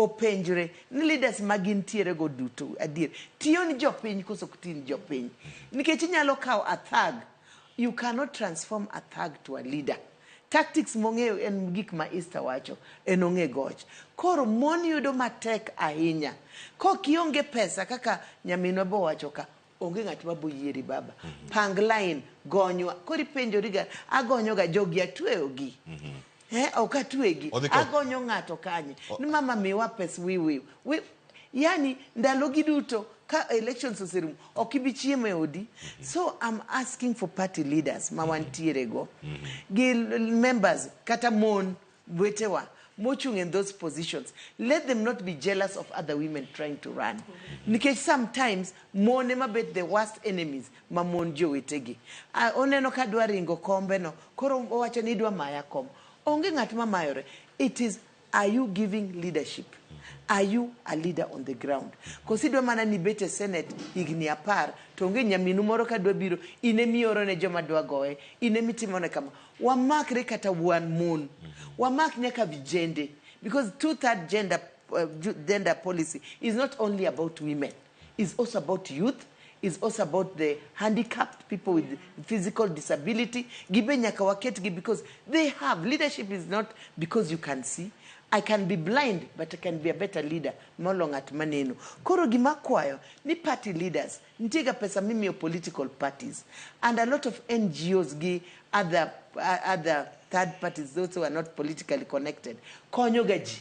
openjre ni leaders ma gintiere go duto adier tiyo ni jopiny koso ok ti ni jopiny. Nikech inyalo kawo a thug, you cannot transform a thug to a leader. Tactics mong'eyo en gik ma Easter wacho, en ong'e goch. Koro mon yudo matek ahinya. Kok ionge pesa kaka nyaminwa bo wacho ka, onge ng'at ma boyieri baba. Pang line, gonywa. Koro ipenjori ga, agonyo ga jogi atweyo gi. Eh, ok atwegi. Odhi ko- Agonyo ng'ato kanye. Ni mama miwa pes wiwi. Wi, yani ndalo gi duto ka elections oserumo ok ibi chiemo e odi. So I'm asking for party leaders ma wantiere go. Gi members kata mon wetewa mochung' in those positions. Let them not be jealous of other women trying to run. Nikech sometimes mon ema bet the worst enemies ma mon jowetegi. Ah, oneno ka dwa ringo kombe no, koro owacho ni idwa maya kom. Onge ng'at ma mayore. It is are you giving leadership? Are you a leader on the ground? Koso idwa mana ni ibet e senate higni 10 to onge nyaminu moro ka dwa biro in emioro ne joma dwa goye, in emitimone kama. Wamakre kata wan mon. Wamak nyaka vijende because two-third gender policy is not only about women. It's also about youth, is also about the handicapped people with physical disability. Gibe nyaka waketgi because they have leadership is not because you can see. I can be blind but I can be a better leader molo ng'at maneno. Koro gima kwayo ni party leaders nitie ga pesa mimiyo political parties and a lot of NGOs gi other third parties, those who are not politically connected, konyo ga ji.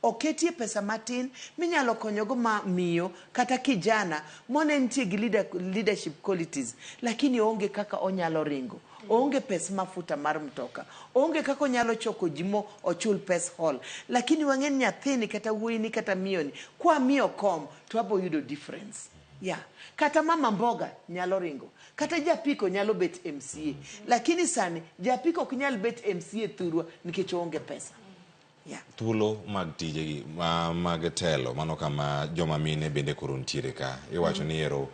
Oketie pesa matin minyalo konyogo ma miyo kata kijana mone nitie gi leadership qualities lakini onge kaka onyalo ringo, oonge pes mafuta mar mtoka, onge kaka onyalo choko ji mo ochul pes hall, lakini wang'e ni nyathini kata wuoyini kata miyoni kwa miyo kom to wabo yudo difference. Yeah. Kata mama mboga nyalo ringo, kata japiko nyalo bet MCA, lakini sani japiko ok nyal bet MCA thurwa nikech oonge pesa. Yeah. Thuolo mag tijegi mag telo mano kama joma mine bende koro nitiere ka iwacho ni ero.